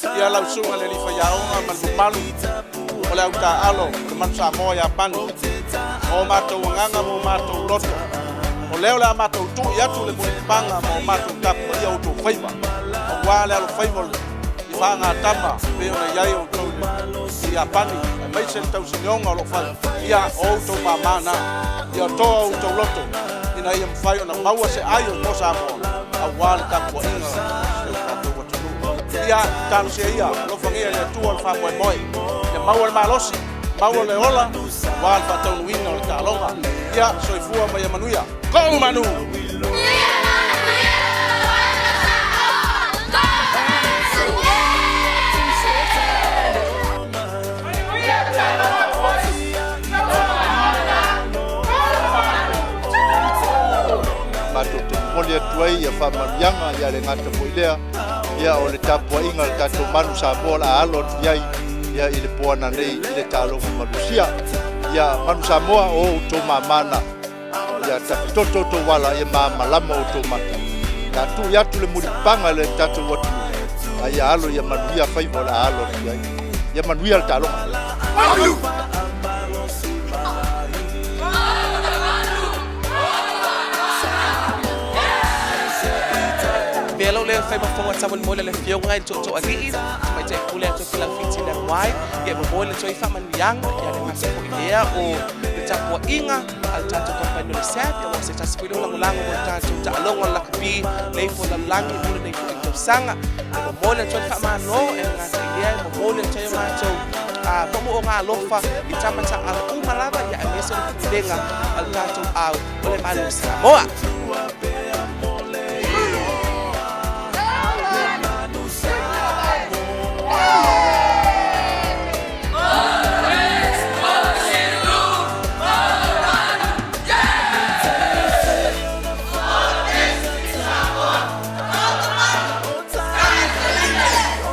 Ia lau susuga i le alii faiaoga ma le mamalu o le au taaalo o le Manu Samoa Iapani, o matou agaga ma o matou loto, o lea o le a matou tui atu le mulipapaga ma o matou tapuaia outou faiva, aua le alofaiva i faagatama pei ona i ai outou i Iapani, aemaise le tausinioga o lo o fai. Ia, o outou mamā na, ia toa outou loto ina ia mafai ona maua se ai o mo Samoa aua le tapuaiga o le tatou atunuu. Ia, talosia ia, alofagia e le Atua le faamoemoe, ia maua le malosi, maua le ola, aua le faataunuuina o le taaloga. Ia, soifua ma ia manuia. Go Manu! Matou te momoli atu ai ia faamanuiaga ia le gata foi lea ia o le tapuaiga le tatou Manu Samoa la alo atu i ai ia i le poana nei i le taaloga malusia. Ia Manu Samoa o outou mamana, ia tafitoto outou ala, ia mamalama outou mata. Ia tui atu le mulipapaga le tatou atunuu, a ia alo ia manuia faiva o le a alo atu i ai. Ia manuia le taaloga. Manu! Velo le fai mafonga tsa mo le fionga i to ali mai te pule to fila fiti le wai ia mo le toi fa manuianga ia le ngasa ko idea o le tapua inga al tato kompani le sap ia o se tas pule la mulango mo tato ta alongo la kupi le fo la langi mo le fo i sanga mo le toi fa mano e ngasa idea mo le toi ma to a pomo o ngā alofa i tamata ala uma lava ia aemaise le pulega a le tatou au o le Manu Samoa.